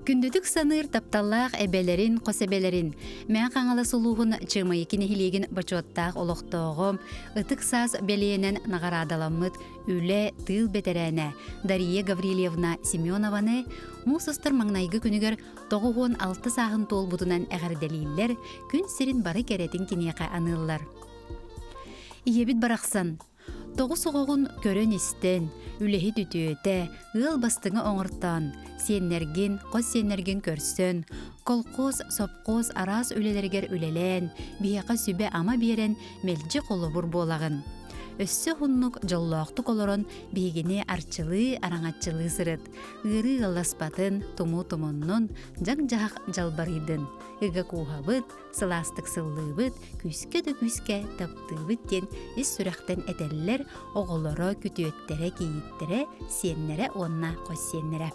Күндүтүк саныыр тапталлаах эбэлэрин, хос эбэлэрин, Мэҥэ Хаҥалас улууһун Чыамайыкы нэһилиэгин бочуоттаах олохтооҕо, ытык саас бэлиэнэн наҕараадаламмыт үлэ, тыыл бэтэрээнэ Дария Гаврильевна Семенованы муус устар маҥнайгы күнүгэр 96 сааһын туолбутунан эҕэрдэлииллэр, күн сирин бары кэрэтин киниэхэ аныыллар. Ийэбит барахсан, Тоҕус оҕоҕун көрөн-истэн, үлэһит үтүөтэ, ыал бастыҥа оҥортоон, сиэннэргин, хос сиэннэргин көрсөн, колхоз, сопхуос араас үлэлэригэр үлэлээн, биһиэхэ сүбэ-ама биэрэн мэлдьи холобур буолаҕын. Өссө уһуннук дьоллоохтук олорон биһигини арчылыы, араҥаччылыы сырыт. Ыарыы ыалласпатын, тумуу тумуннун, дьаҥ-дьаһах дьалбарыйдын. Ыга кууһабыт, сылаастык сыллыыбыт, күүскэ да күүскэ таптыыбыт диэн ис сүрэхтэн этэллэр оҕолоро, күтүөттэрэ, кийииттэрэ, сиэннэрэ уонна хос сиэннэрэ.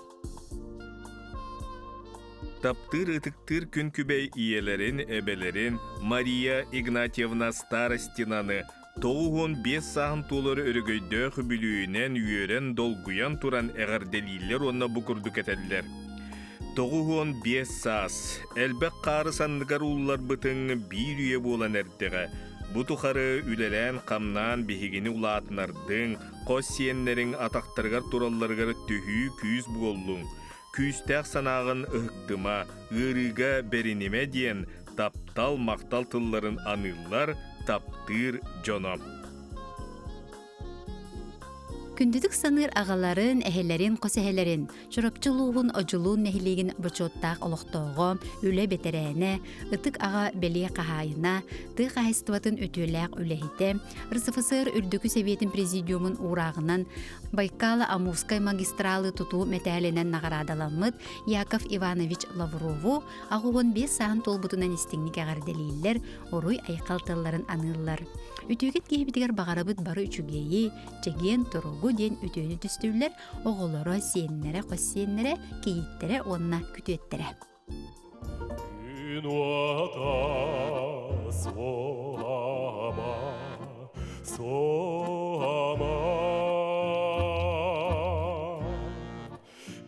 Таптыыр ытыктыыр күн күбэй ийэлэрин, эбэлэрин Мария Игнатьевна Старостинаны 95 сааһын туолар өрөгөйдөөх үбүлүөйүнэн үөрэн, долгуйан туран эҕэрдэлииллэр уонна бу курдук этэллэр. 95 саас. Элбэх хаары санныгар уулларбытыҥ биир үйэ буолан эрдэҕэ. Бу тухары үлэлээн-хамнаан биһигини улаатынардыҥ, хос сиэннэриҥ атахтарыгар туралларыгар төһүү күүс буоллуҥ. Күүстээх санааҕын ыһыктыма, ыарыыга бэринимэ диэн таптал, махтал тылларын аныыллар, таптыыр дьоно. Күндүтүк саныыр аҕаларын, эһэлэрин, хос эһэлэрин, Чурапчы улууһун Одьулуун нэһилиэгин бочуоттаах олохтооҕо, үлэ бэтэрээнэ, ытык аҕа бэлиэ хаһаайына, тыа хаһаайыстыбатын үтүөлээх үлэһитэ, РСФСР Үрдүкү Сэбиэтин Президиумун уурааҕынан Байкало-Амурскай магистралы тутуу мэтээлинэн наҕараадаламмыт Яков Иванович Лаврову 85 сааһын туолбутунан истиҥник эҕэрдэлииллэр, уруй-айхал тылларын аныыллар. Үтүөкэн киһибитигэр баҕарабыт бары үчүгэйи, чэгиэн туругу диэн үтүөнү түстүүллэр оҕолоро, сиэннэрэ, хос сиэннэрэ, кийииттэрэ уонна күтүөттэрэ. Күн уота суома, суома.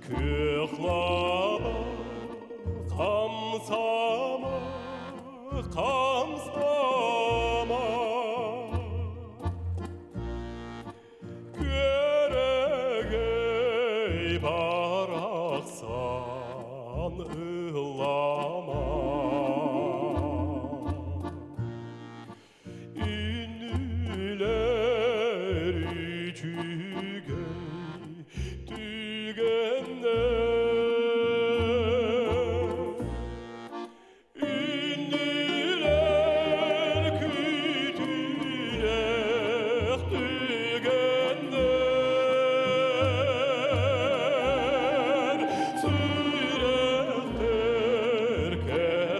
Күөх лаба хамсама, хамсама. Күөрэгэй барахсан ыллама. Үнүлэр үчүгэй түгэннэр Үнүлэр күтүрэх түгэннэр Сүрэхтэр кэрэхсиир.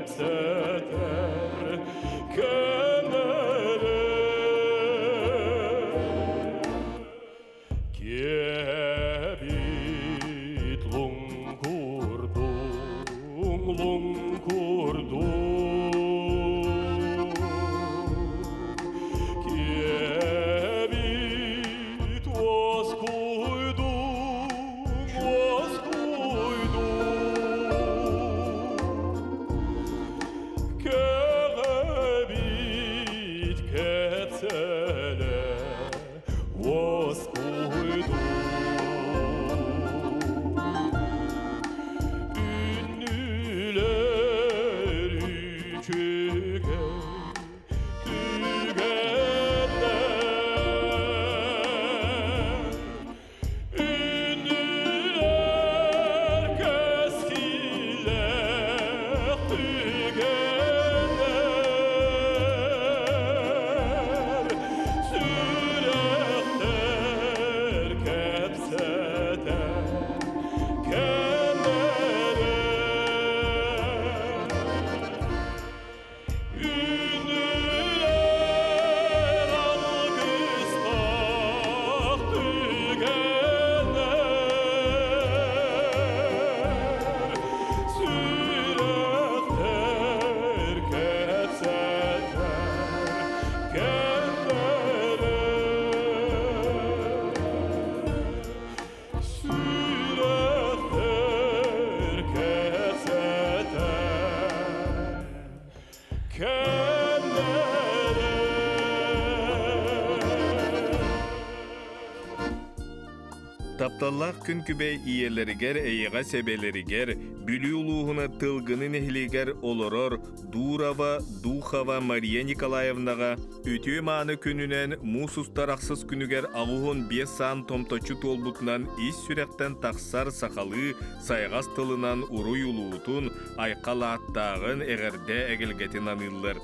Тапталлаах күн күбэй ийэлэригэр, эйэҕэс эбэлэригэр, Бүлүү улууһуна Тылгыны нэһилиэгэр олорор Дурова Духова Мария Николаевнаҕа үтүө мааны күнүнэн муус устар ахсыс күнүгэр 85 саан томточчу туолбутунан ис сүрэхтэн тахсар сахалыы сайаҕас тылынан уруй улуутун, айхал ааттааҕын, эҕэрдэ эгэлгэтин аныыллар.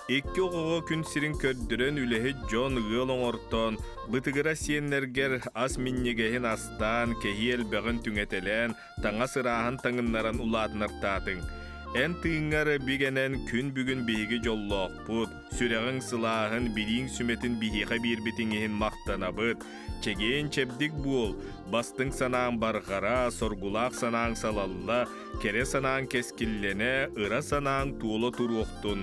Икки оҕоҕо күн сирин көрдөрөн үлэһит дьон ыал оҥортоон, бытыгыра сиэннэргэр ас минньигэһин астаан, кэһии элбэҕин түҥэтэлээн, таҥас ырааһын таҥыннаран улаатынартаатыҥ. Эн тыыҥҥар бигэнэн күн бүгүн биһиги дьоллоохпут, сүрэҕиҥ сылааһын, билииҥ сүмэтин биһиэхэ биэрбитиҥ иһин махтанабыт. Чэгиэн-чэбдик буол, бастыҥ санааҥ барҕара, соргулаах санааҥ салалла, кэрэ санааҥ кэскиллэнэ, ыра санааҥ туола туруохтун.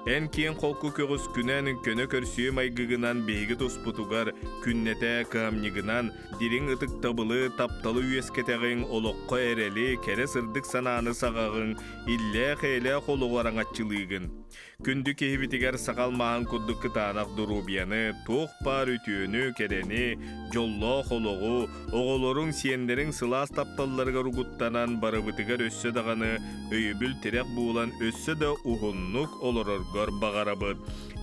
Эн киэҥ холку көҕүскүнэн, көнө көрсүө майгыгынан биһиги туспутугар, күннэтэ кыһамньыгынан, дириҥ ытыктабылы, тапталы үөскэтэҕиҥ, олоххо эрэли, кэрэ сырдык санааны саҕаҕыҥ, иллээх-эйэлээх олоҕу араҥаччылыыгын. Күндү киһибитигэр саха алмааһын курдук кытаанах доруобуйаны, туох баар үтүөнү, кэрэни, дьоллоох олоҕу, оҕолоруҥ, сиэннэриҥ сылаас тапталларыгар угуттанан барыбытыгар өссө даҕаны өйөбүл-тирэх буолан өссө да уһуннук олороргор баҕарабыт.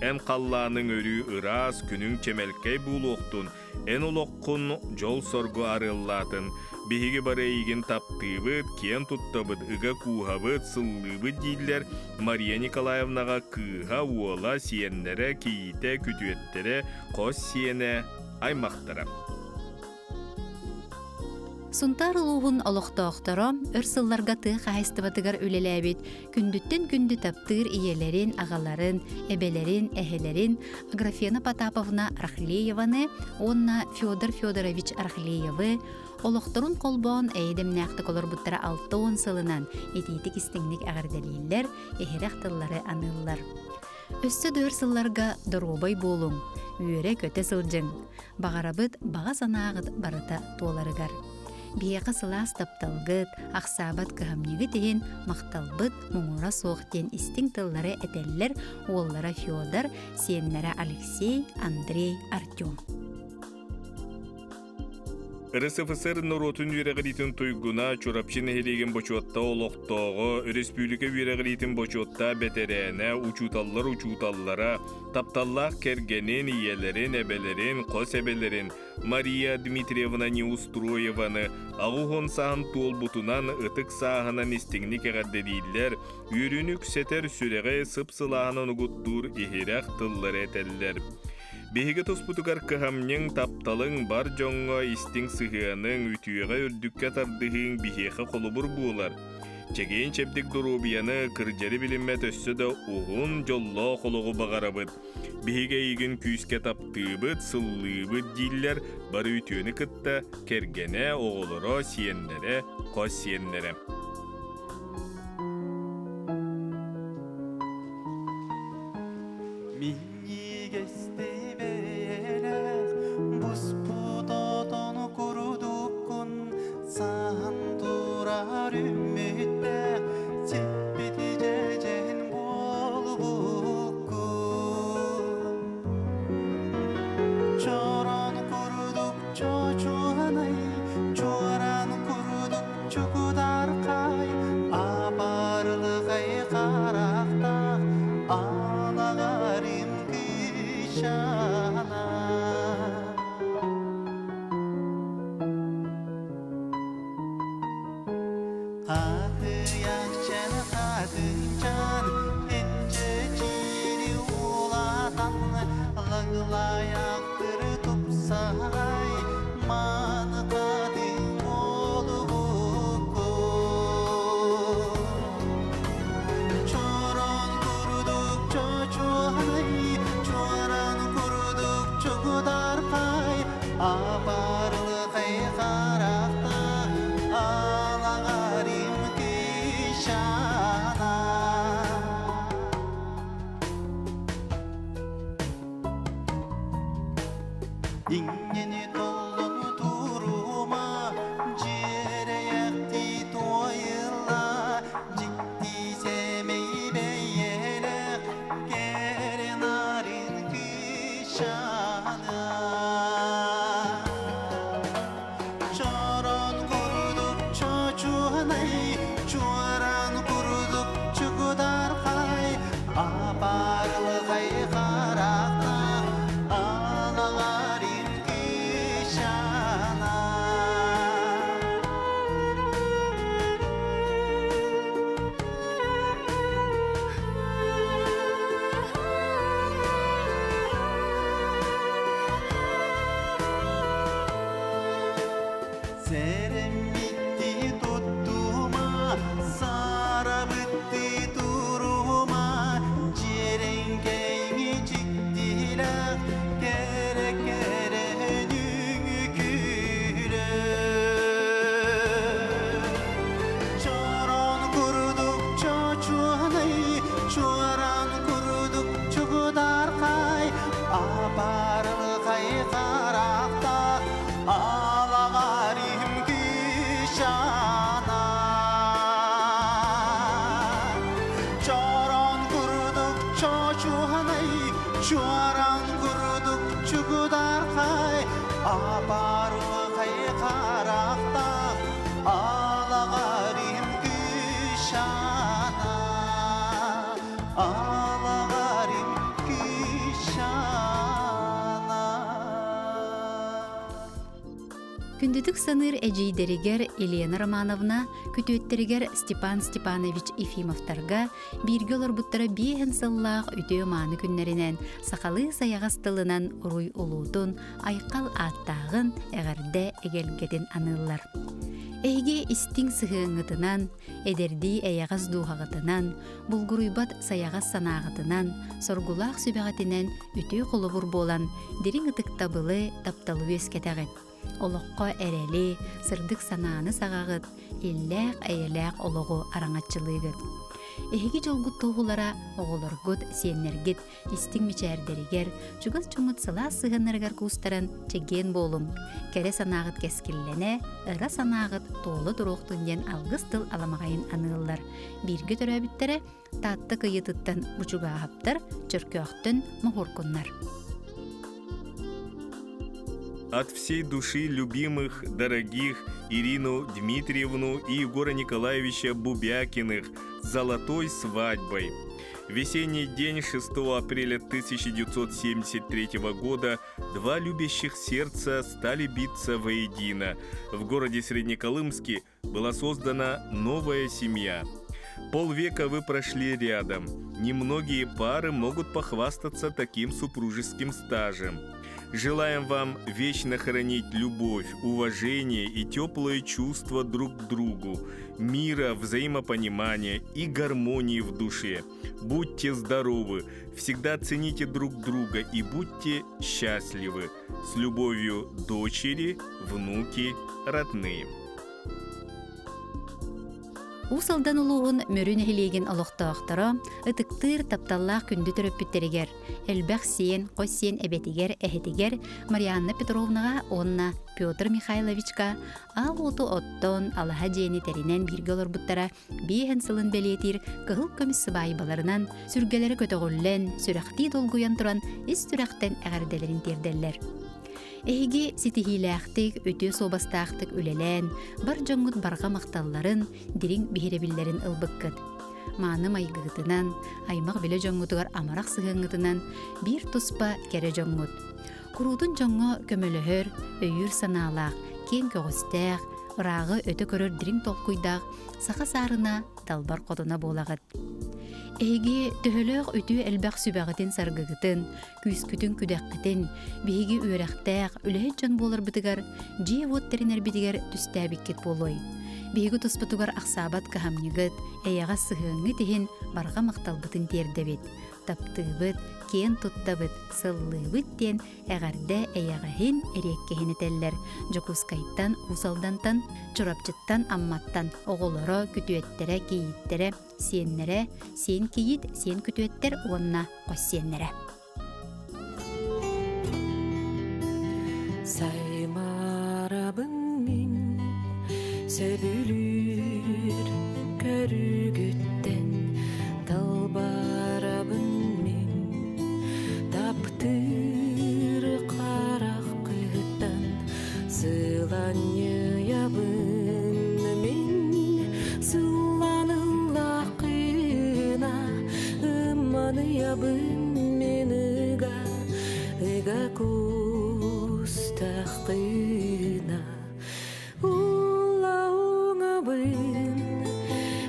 Эн халлааныҥ өрүү ыраас, күнүҥ чэмэлкэй буолуохтун, Эн олоххун дьол-соргу арыаллаатын, биһиги бары эйигин таптыыбыт, киэн туттабыт, ыга кууһабыт, сыллыыбыт дииллэр Мария Николаевнаҕа кыыһа, уола, сиэннэрэ, кийиитэ, күтүөттэрэ, хос сиэнэ, аймахтара. Сунтаар улууһун олохтоохторо өр сылларга тыа хаһаайыстыбатыгар үлэлээбит күндүттэн күндү таптыыр ийэлэрин, аҕаларын, эбэлэрин, эһэлэрин Аграфена Потаповна Рахлееваны уонна Федор Федорович Рахлеевы олохторун холбоон эйэ-дэмнээхтик олорбуттара 60 сылынан итиитик-истиҥник эҕэрдэлииллэр, иһирэх тыллары аныыллар. Өссө да өр сылларга доруобай буолуҥ, үөрэ-көтө сылдьыҥ. Баҕарабыт баҕа санааҕыт барыта туоларыгар. Биһиэхэ сылаас тапталгыт, ахсаабат кыһамньыгыт иһин махталбыт муҥура суох диэн истиҥ тыллары этэллэр уоллара Федор, сиэннэрэ Алексей, Андрей, Артем. РСФСР норуотун үөрэҕириитин туйгуна, Чурапчы нэһилиэгин бочуотта олохтооҕо, өрөспүүбүлүкэ үөрэҕириитин бочуотта бэтэрээнэ, учууталлар учууталлара, тапталлаах кэргэнин, ийэлэрин, эбэлэрин, хос эбэлэрин Мария Дмитриевна Неустроеваны 80 сааһын туолбутунан ытык сааһынан истиҥник эҕэрдэлииллэр, үөрүүнү үксэтэр, сүрэҕи сып-сылааһынан угуттуур иһирэх тыллары этэллэр. Биһиги туспутугар кыһамньыҥ, тапталыҥ, бар дьоҥҥо истиҥ сыһыаныҥ, үтүөҕэ үрдүккэ тардыһыыҥ биһиэхэ холобур буолар. Чэгиэн-чэбдик доруобуйаны, кырдьары билиммэт өссө да уһун, дьоллоох олоҕу баҕарабыт. Биһиги эйигин күүскэ таптыыбыт, сыллыыбыт дииллэр бары үтүөнү кытта кэргэнэ, оҕолоро, сиэннэрэ, хос сиэннэрэ. Минньигэстибэлэх буспут отону курдуккун саһан турар үмүттээх сиппит дьэдьэн буолбуккун Чорон курдук чочуонай чуоран курдук чукудархай апарлыхай харахтаах алаҕарым кыычана Хатыйахчан хатынчан инчэчири улаатан лаглайахтыр тупсай маны хатын буолубукку Чорон курдук чочуонай чуоран курдук чугудархай апарлыхай харахтаах алаҕарим кыычана. чочуонай Чуоран курдук чугудархай Апарылгай харахтаах Алаҕарин кишана. Сэрэммитти туттума, сарабытты турума, дьиэрэҥкэйҥи дьиктилээх, кэрэ кэрэ нүҥүкүлэ. Чорон курдук чочуонай, чуоран курдук чугудархай, апарылхай харахтаах, алаҕарим кишана. Чорон курдук чочуонай, чуоран курдук чугудархай, апарылхай харахтаах, алаҕарим кишана. Алаҕарим кишана. Күндүтүк саныыр эдьиийдэригэр Елена Романовна, күтүөттэригэр Степан Степанович Ефимовтарга бииргэ олорбуттара биэһэн сыллаах үтүө-мааны күннэринэн сахалыы сайаҕас тылынан уруй улуутун, айхал ааттааҕын, эҕэрдэ эгэлгэтин аныыллар. Эһиги истиҥ сыһыаҥҥытынан, эдэрдии эйэҕэс дууһаҕытынан, булгуруйбат сайаҕас санааҕытынан, соргулаах сүбэҕитинэн үтүө холобур буолан, дириҥ ытыктабылы, тапталы үөскэтэҕит. Олоххо эрэли, сырдык санааны саҕаҕыт, иллээх-эйэлээх олоҕу араҥаччылыыгыт. Эһиги дьолгут туоһулара оҕолоргут, сиэннэргит истиҥ мичээрдэригэр, чугас дьоҥҥут сылаас сыһыаннарыгар куустаран чэгиэн буолуҥ, кэрэ санааҕыт кэскиллэнэ, ыра санааҕыт туола туруохтун диэн алгыс тыл аламаҕайын аныыллар. Бииргэ төрөөбүттэрэ Таатта кыйытыттан Бучугааһаптар, Чөркөөхтөн Моһуоркуннар. От всей души любимых, дорогих Ирину Дмитриевну и Егора Николаевича Бубякиных с золотой свадьбой. Весенний день 6 апреля 1973 года два любящих сердца стали биться воедино. В городе Среднеколымске была создана новая семья. Полвека вы прошли рядом. Немногие пары могут похвастаться таким супружеским стажем. Желаем вам вечно хранить любовь, уважение и теплые чувства друг к другу, мира, взаимопонимания и гармонии в душе. Будьте здоровы, всегда цените друг друга и будьте счастливы. С любовью дочери, внуки, родные. Уус Алдан улууһун Мүрү нэһилиэгин олохтоохторо ытыктыыр тапталлаах күндү төрөппүттэригэр, элбэх сиэн, хос сиэн эбэтигэр, эһэтигэр Марианна Петровнаҕа уонна Петр Михайловичка аал уоту оттон, алаһа дьиэни тэринэн бииргэ олорбуттара биэһэн сылын бэлиэтиир кыһыл көмүс сыбаайбаларынан сүргэлэрэ көтөҕүллэн, сүрэхтии долгуйан туран ис сүрэхтэн эҕэрдэлэрин тиэрдэллэр. Эһиги ситиһиилээхтик, үтүө суобастаахтык үлэлээн, бар дьоҥҥут барҕа махталларын, дириҥ биһирэбиллэрин ылбыккыт. Мааны майгыгытынан, аймах билэ дьоҥҥутугар амарах сыһыаҥҥытынан биир туспа кэрэ дьоҥҥут. Куруутун дьоҥҥо көмөлөһөр, өйүүр санаалаах, киэҥ көҕүстээх, ырааҕы өтө көрөр дириҥ толкуйдаах саха саарына далбар хотуна буолаҕыт. Эһиги төһөлөөх үтүө элбэх сүбэҕитин-саргыгытын, күүскүтүн-күдэххитин биһиги үөрэхтээх, үлэһит дьон буоларбытыгар, дьиэ-уот тэринэрбитигэр түстээбиккит буолуой. Биһиги туспутугар ахсаабат кыһамньыгыт, эйэҕэс сыһыаҥҥыт иһин барҕа махталбытын тиэрдэбит. Таптыыбыт, киэн туттабыт, сыллыыбыт диэн эҕэрдэ эйэҕэһин, эриэккэһин этэллэр Дьокуускайтан, Уус Алдантан, Чурапчыттан, Амматтан оҕолоро, күтүөттэрэ, кийииттэрэ, сиэннэрэ, сиэн кийиит, сиэн күтүөттэр уонна хос сиэннэрэ. Саймарабын мин сөбүлүүр көрүгүттэн талбарабын мин таптыыр хараххыттан сыланньыйабын мин. Сыһабын мин ыга, ыга кустахпына Улауҥабын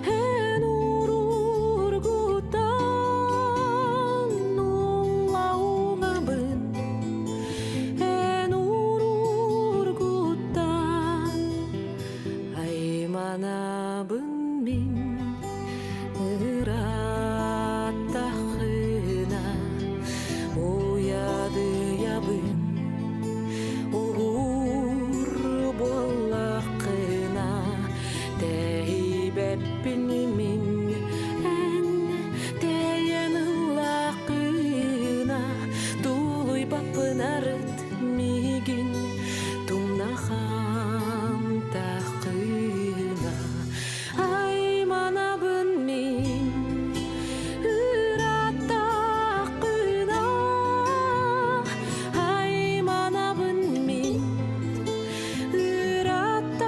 эн уруургутан Улауҥабын эн уруургутан Айманабын мин ыраттахына уйадыйабын уһуур буоллаххына тэйбэппин мин эн тэйэн ыллаххына тулуйбаппын арыт миигин тумнахан таххына айманабын мин ыраттаххына айманабын мин ыраттаххына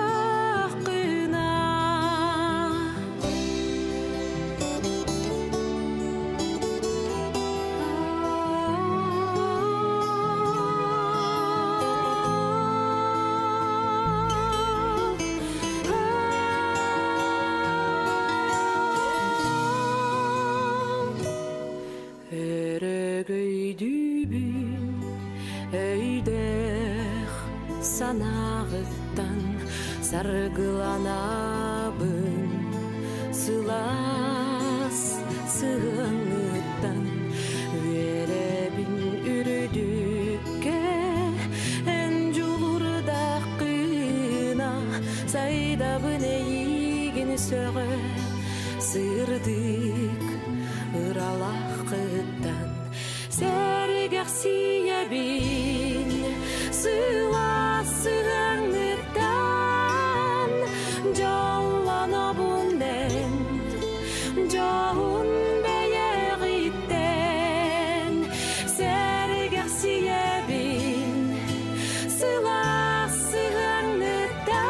Өрөгөйдүүбүн өйдөөх санааҕыттан саргыланабын сылаас сыһыаҥҥыттан үөрэбин үрдүккэ эн дьулурдаххына сайдабын эйиигин сөҕө сырдык ыралааххыттан сэргэхсийэбин сылаас сыһыаҥҥыттан дьоллонобун эн дьоһун бэйэҕиттэн сэргэхсийэбин сылаас сыһыаҥҥыттан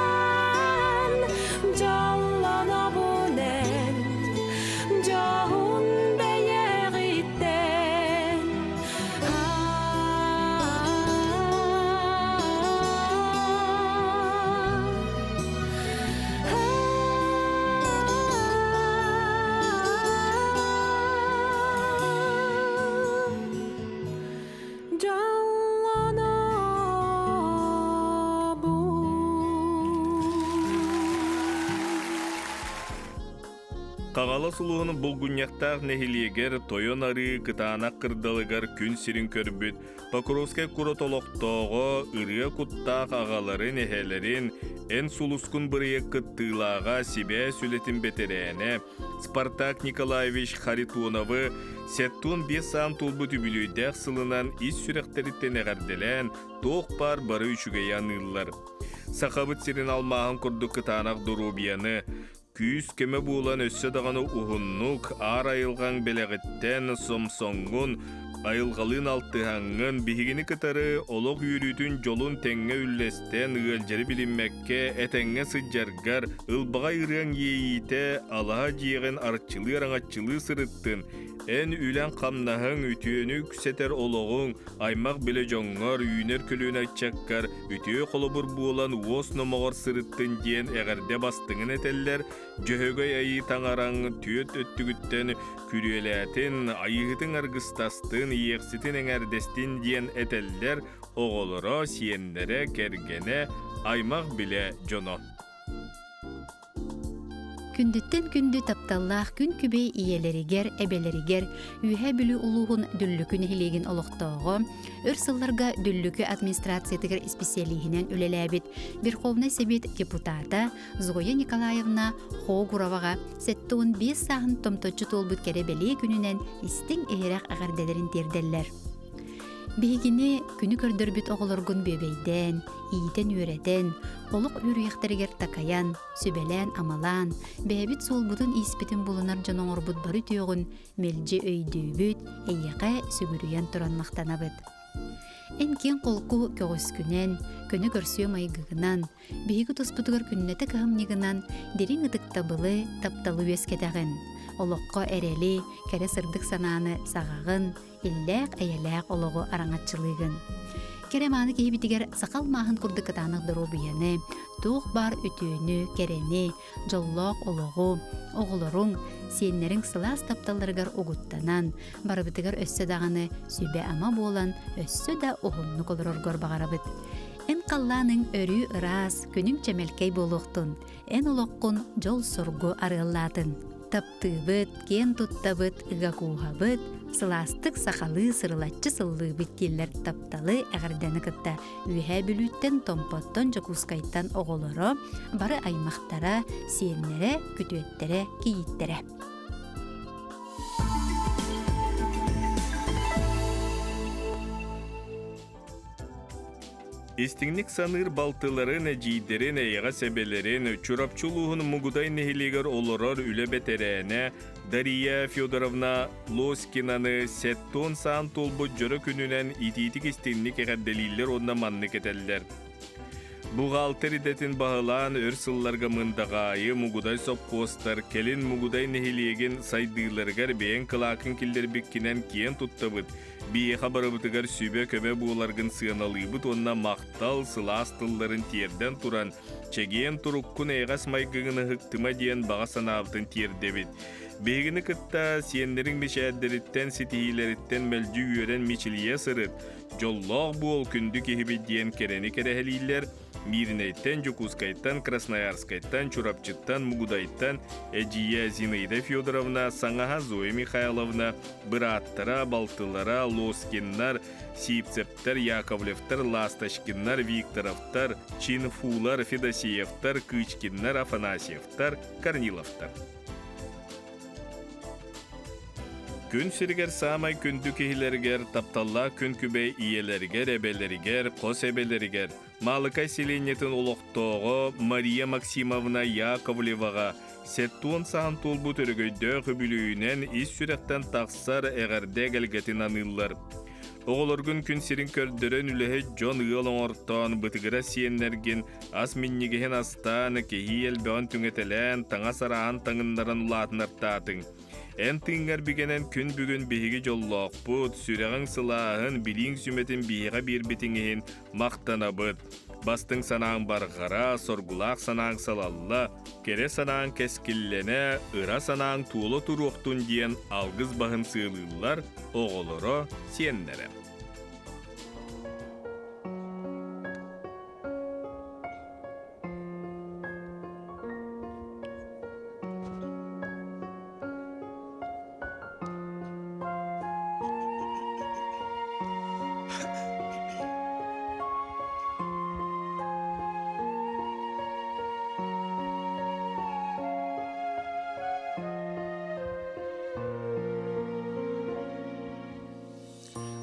дьоллонобун эн дьоһун бэйэҕиттэн Хаҥалас улууһун Булгунньахтаах нэһилиэгэр Тойон Арыы кытаанах кырдалыгар күн сирин көрбүт Покровскай куорат олохтооҕо ырыа куттаах аҕаларын, эһэлэрин, Эн сулускун бырайыак кыттыылааҕа сибээс үлэтин бэтэрээнэ Спартак Николаевич Харитоновы 75 саан туолбут үбүлүөйдээх сылынан ис сүрэхтэриттэн эҕэрдэлээн, туох баар бары үчүгэйи аныыллар. Сахабыт сирин алмааһын курдук кытаанах доруобуйаны, күүс-көмө буолан өссө даҕаны уһуннук аар айылҕаҥ бэлэҕиттэн сомсоҥҥун, айылҕалыын алтыһаҥҥын, биһигини кытары олох үөрүүтүн дьолун тэҥҥэ үллэстэн ыалдьары билиммэккэ этэҥҥэ сылдьаргар ылбаҕай ырыаҥ иэйиитэ алаһа дьиэҕин арчылыы-араҥаччылыы сырыттын, эн үлэҥ-хамнаһыҥ, үтүөнү үксэтэр олоҕуҥ, аймах-билэ дьоҥҥор, үүнэр көлүөнэ ыччаккар үтүө холобур буолан уос номоҕор сырыттын диэн эҕэрдэ бастыҥын этэллэр, Дьөһөгөй Айыы Таҥараҥ түөрт өттүгүттэн күрүөлээтин, айыыһытыҥ аргыстастын, иэхситин эҥэрдэстин диэн этэллэр оҕолоро, сиэннэрэ, кэргэнэ, аймах-билэ дьоно. Күндүттэн күндү тапталлаах күн күбэй ийэлэригэр, эбэлэригэр Үөһээ Бүлүү улууһун Дүллүкү нэһилиэгин олохтооҕо, өр сылларга Дүллүкү администрациятыгар исписэлииһинэн үлэлээбит Верховнай Сэбиэт депутата Зоя Николаевна Хогуроваҕа 75 сааһын томточчу туолбут кэрэ бэлиэ күнүнэн истиҥ иһирэх эҕэрдэлэрин тиэрдэллэр. Биһигини күнү көрдөрбүт оҕолоргун бүөбэйдээн, иитэн-үөрэтэн, олох үөрүйэхтэригэр такайан, сүбэлээн-амалаан, бэйэбит суолбутун-ииспитин булунар дьон оҥорбут бары үтүөҕүн мэлдьи өйдүүбүт, эйиэхэ сүгүрүйэн туран махтанабыт. Эн киэҥ-холку көҕүскүнэн, көнө көрсүө майгыгынан, биһиги туспутугар күннэтэ кыһамньыгынан дириҥ ытыктабылы, тапталы үөскэтэҕин. Олоххо эрэли, кэрэ сырдык санааны саҕаҕын, иллээх-эйэлээх олоҕу араҥаччылыыгын. Кэрэ мааны киһибитигэр сахал мааһын курдук кытаанах доруобуйаны, туох баар үтүөнү, кэрэни, дьоллоох олоҕу, оҕолоруҥ, сиэннэриҥ сылаас тапталларыгар угуттанан, барыбытыгар өссө даҕаны сүбэ-ама буолан, өссө да уһуннук олороргор баҕарабыт. Эн халлааныҥ өрүү ыраас, күнүҥ чэмэлкэй буолуохтун, эн олоххун дьол-соргу арыаллаатын. Таптыыбыт, киэн туттабыт, ыга кууһабыт, сылаастык сахалыы сырылаччы сыллыыбыт дииллэр тапталы эҕэрдэни кытта Үөһээ Бүлүүттэн, Томпоттон, Дьокуускайтан оҕолоро, бары аймахтара, сиэннэрэ, күтүөттэрэ, кийииттэрэ. Истиҥник саныыр балтыларын, эдьиийдэрин, эйэҕэс эбэлэрин, Чурапчы улууһун Мугудай нэһилиэгэр олорор үлэ бэтэрээнэ Дария Федоровна Лоскинаны сэттон саан туолбут дьоро күнүнэн итиитик истиҥник эҕэрдэлииллэр уонна маннык этэллэр. Бухгалтер идэтин баһылаан өр сылларга Мындаҕаайы, Мугудай сопхуостар, кэлин Мугудай нэһилиэгин сайдыыларыгар бэйэҥ кылаакын киллэрбиккинэн киэн туттабыт, биһиэхэ барыбытыгар сүбэ-көмө буоларгын сыаналыыбыт уонна махтал сылаас тылларын тиэрдэн туран, чэгиэн туруккун эйэҕэс майгыгын ыһыктыма диэн баҕа санаабытын тиэрдэбит. Биһигини кытта сиэннэриҥ мичээрдэриттэн, ситиһиилэриттэн мэлдьи үөрэн мичилийэ сырыт, дьоллоох буол күндү киһибит диэн кэрэни кэрэһэлииллэр Мииринэйтэн, Дьокуускайтан, Красноярскайтан, Чурапчыттан, Мугудайтан эдьиийэ Зинаида Федоровна, саҥаһа Зоя Михайловна, бырааттара, балтылара Лоскиннар, Сивцевтэр, Яковлевтар, Ласточкиннар, Викторовтар, Чинфулар, Федосеевтар, Кычкиннар, Афанасьевтар, Корниловтар. Күн сиригэр саамай күндү киһилэригэр, тапталлаах күн күбэй ийэлэригэр, эбэлэригэр, хос эбэлэригэр Маалыкай сэлиэнньэтин олохтооҕо Мария Максимовна Яковлеваҕа сэттуон саһан туолбут өрөгөйдөөх үбүлүөйүнэн ис сүрэхтэн тахсар эҕэрдэ эгэлгэтин аныыллар. Оҕолоргун күн сирин көрдөрөн үлэһит дьон ыал оҥортоон, бытыгыра сиэннэргин ас минньигэһин астаан, кэһии элбэҕин түҥэтэлээн, таҥас арааһын таҥыннаран улаатынартаатыҥ. Эн тыыҥҥар бигэнэн күн бүгүн биһиги дьоллоохпут, сүрэҕиҥ сылааһын, билииҥ сүмэтин биһиэхэ биэрбитиҥ иһин махтанабыт. Бастыҥ санааҥ барҕара, соргулаах санааҥ салалла, кэрэ санааҥ кэскиллэнэ, ыра санааҥ туола туруохтун диэн алгыс баһын сыалыыллар оҕолоро, сиэннэрэ.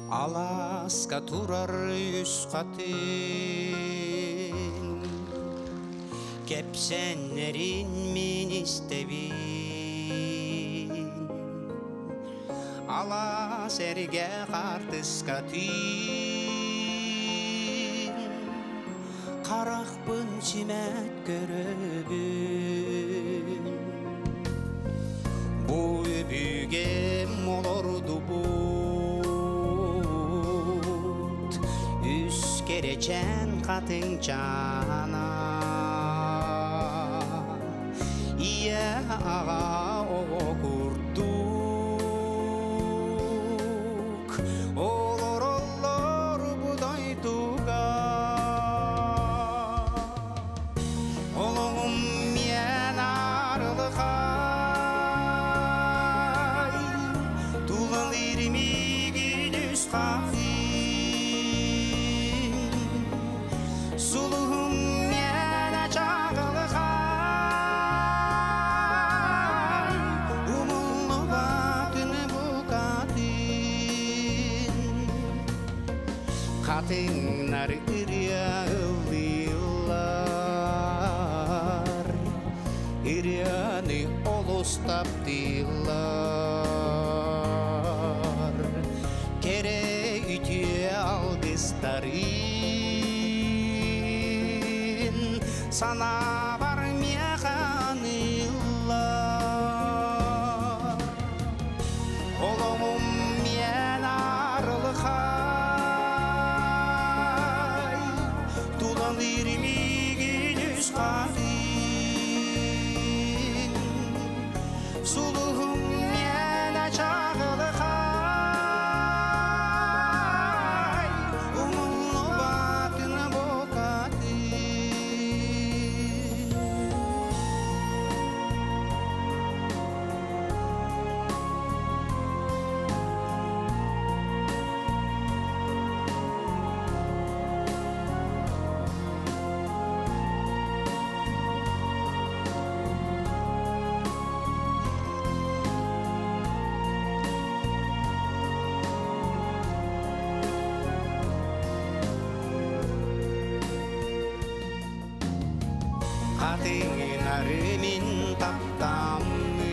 Алааска турар үс хатыҥ Кэпсэннэрин мин истэбин Алаас эргэ хаартыска түүн Харахпын симэт көрөбүн Бу өбүгэм олордубут Үс кэрэчээн хатыҥчаана Ийэ аҕа оҕо курдук Олороллор бу дойдуга Олоҕум миэн арылхай Тулалыыр миигин үс хахын Сулуһум миэнэ чаҕылхай Умуллубатын букатын Хатыҥнар ырыа ыллыыллар Ырыаны олус таптыыллар Кэрэ үтүө алгыстарын Санаабар миэхэ аныыллар. Сулуһум миэнэ чаҕылхай, умуллубатын букатын. Хатыҥынары мин таптаммын,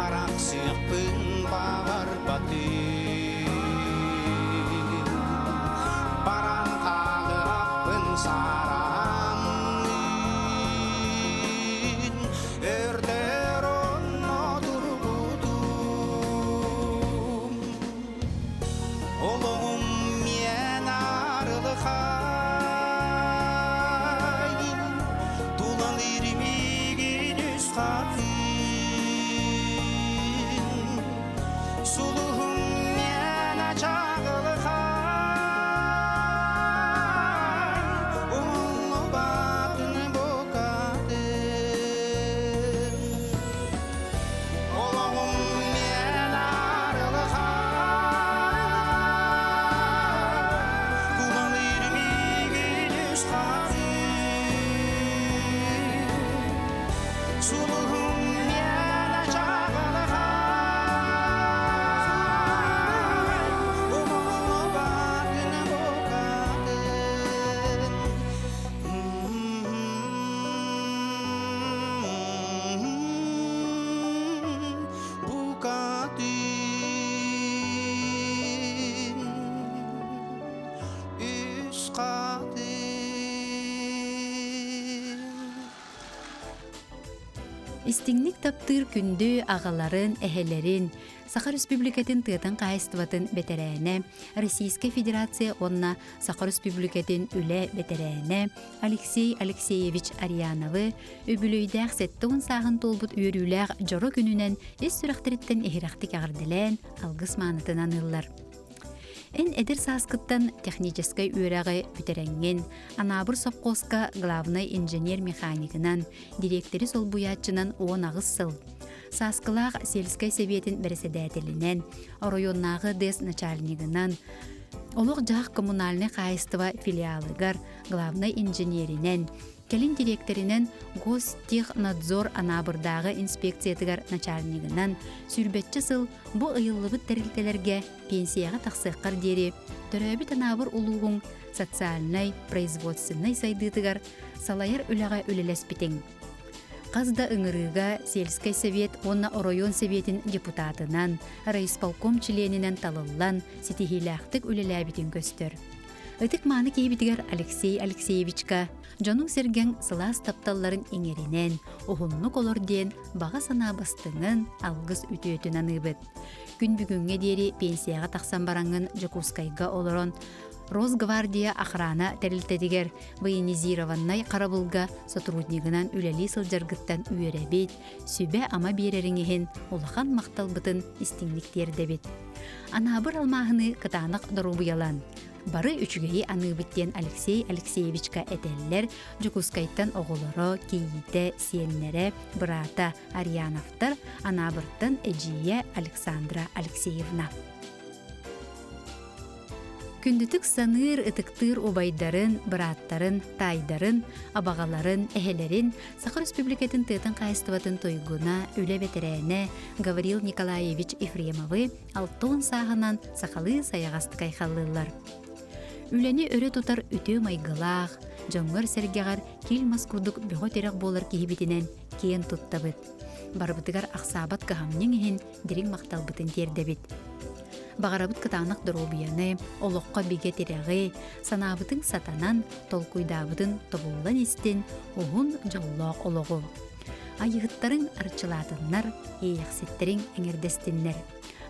арахсыахпын баҕарбатым. Баран хаалыахпын саарааммын, өртөр онно турбутум. Олоҕум миэн арылхай, тулалыыр миигин үс хатыҥ. Сулуһум миэнэ чаҕылхай, умнуллубатын букатын. Олоҕум миэнэ арылхай, тулалыыр миигин үс хатыҥ. Сулуһум миэнэ чаҕылхай, умуллубатын букатын. Букатын үс хатын. Истиҥник таптыыр күндү аҕаларын, эһэлэрин, Саха Республикатын тыатын хаһаайыстыбатын бэтэрээнэ, Российскай Федерация уонна Саха Республикатын үлэ бэтэрээнэ Алексей Алексеевич Арьяновы үбүлүөйдээх 70 сааһын туолбут үөрүүлээх дьоро күнүнэн ис сүрэхтэриттэн иһирэхтик эҕэрдэлээн алгыс маанытын аныыллар. Эн эдэр сааскыттан техническэй үөрэҕи бүтэрэҥҥин, Анаабыр сопхуоска главнай инженер-механигынан, дириэктэри солбуйааччынан 18 сыл, Сааскылаах сельскэй сэбиэтин бэрэссэдээтэлинэн, оройуоннааҕы ДЭС начальнигынан, олох-дьаһах коммунальнай хаһаайыстыба филиалыгар главнай инженеринэн, кэлин дириэктэринэн Гостехнадзор Анаабырдааҕы инспекциятыгар начальнигынан сүүрбэччэ сыл бу ыйыллыбыт тэрилтэлэргэ пенсияҕа тахсыаххар диэри төрөөбүт Анаабыр улууһуҥ социальнай, производственнай сайдыытыгар салайар үлэҕэ үлэлэспитиҥ. Хас да ыҥырыыга сельскэй сэбиэт уонна оройуон сэбиэтин депутатынан, райисполком чилиэнинэн талыллан ситиһиилээхтик үлэлээбитин көстөр. Ытык-мааны киһибитигэр Алексей Алексеевичка дьонуҥ-сэргэҥ сылаас тапталларын иҥэринэн, уһуннук олор диэн баҕа санаа бастыҥын, алгыс үтүөтүн аныыбыт. Күн бүгүҥҥэ диэри пенсияҕа тахсан бараҥҥын Дьокуускайга олорон Росгвардия охрана тэрилтэтигэр военизированнай харабылга сотруднигынан үлэлии сылдьаргыттан үөрэбит, сүбэ-ама биэрэриҥ иһин улахан махталбытын истиҥник тиэрдэбит. Анаабыр алмааһыны кытаанах доруобуйалан, бары үчүгэйи аныыбыт диэн Алексей Алексеевичка этэллэр Дьокуускайтан оҕолоро, кийиитэ, сиэннэрэ, быраата Арьяновтар, Анаабыртан эдьиийэ Александра Алексеевна. Күндүтүк саныыр, ытыктыыр убайдарын, бырааттарын, таайдарын, абаҕаларын, эһэлэрин Саха Республикатын тыатын хаһаайыстыбатын туйгуна, үлэ бэтэрээнэ Гаврил Николаевич Ефремовы 60 сааһынан сахалыы сайаҕастык айхаллыыллар. Үлэни өрө тутар үтүө майгылаах, дьоҥҥор-сэргэҕэр киил мас курдук бөҕө тирэх буолар киһибитинэн киэн туттабыт. Барыбытыгар ахсаабат кыһамньыҥ иһин дириҥ махталбытын тиэрдэбит. Баҕарабыт кытаанах доруобуйаны, олоххо бигэ тирэҕи, санаабытыҥ сатанан, толкуйдаабытын тобуллан истин, уһун дьоллоох олоҕу. Айыһыттарыҥ арчылаатыннар, иэйэхситтэриҥ эҥэрдэстиннэр.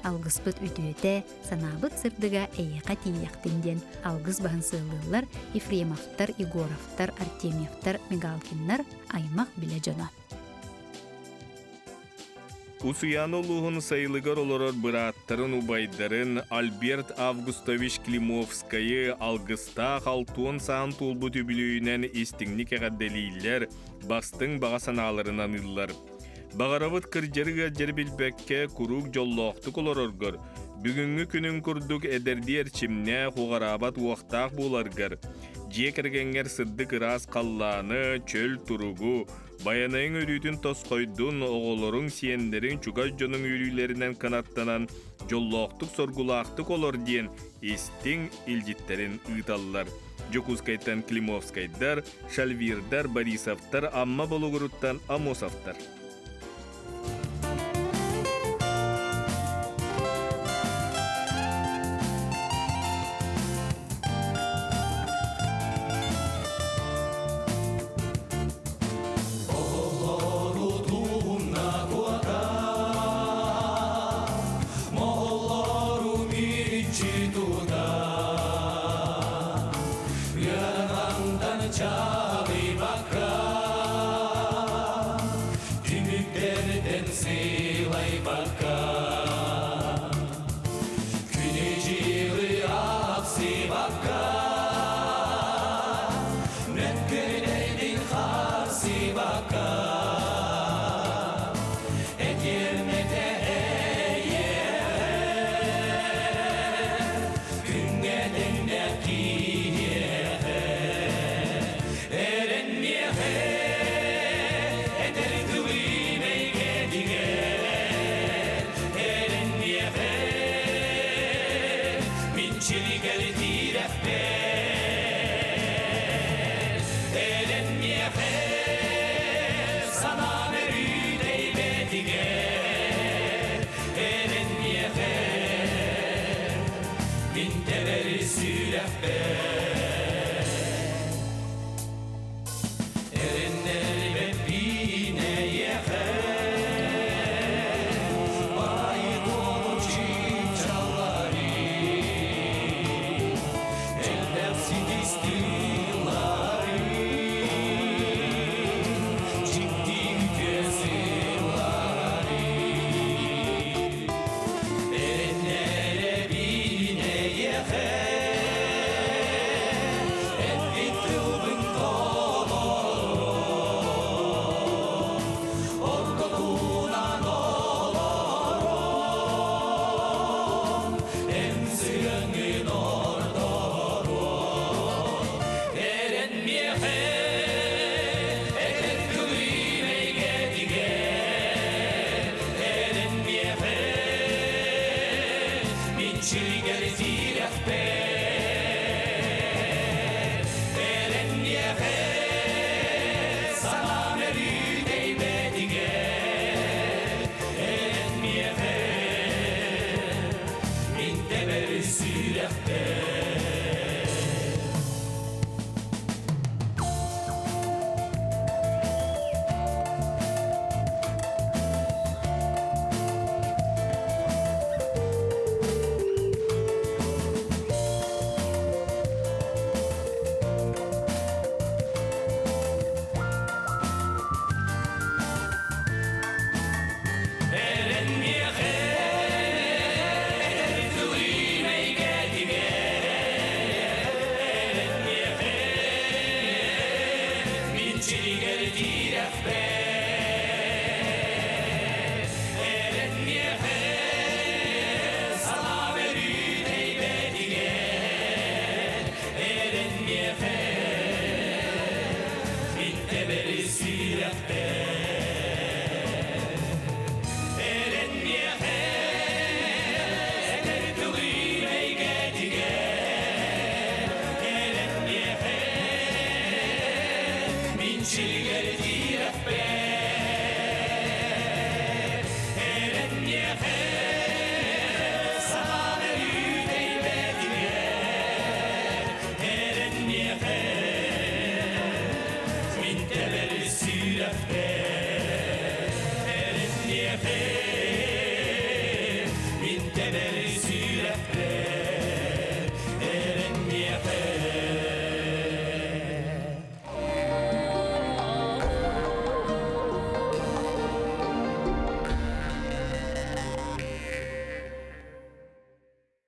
Алгыспыт үтүөтэ, санаабыт сырдыга эйиэхэ тиийиэхтин диэн алгыс баһын сыаллыыллар Ефремовтар, Егоровтар, Артемьевтар, Мигалкиннар аймах билэ дьоно. Усуйаана улууһун сайылыгар олорор бырааттарын, убайдарын Альберт Августович Климовскайы алгыстаах алтуон саан туолбут үбүлүөйүнэн истиҥник эҕэрдэлииллэр, бастыҥ баҕа санааларын аныыллар. Баҕарабыт кырдьары-ыалдьары билбэккэ куруук дьоллоохтук олороргор, бүгүҥҥү күнүҥ курдук эдэрдии эрчимнээх, уҕараабат уохтаах буоларгар, дьиэ кэргэҥҥэр сырдык ыраас халлааны, чөл туругу, Байанайыҥ өрүүтүн тосхойдун, оҕолоруҥ, сиэннэриҥ, чугас дьонуҥ үөрүүлэринэн кынаттанан, дьоллоохтук-соргулаахтык олор диэн истиҥ илдьиттэрин ыыталлар. Дьокуускайтан Климовскайдар, Шальвирдар, Борисовтар, Амма Болугуруттан Амосовтар.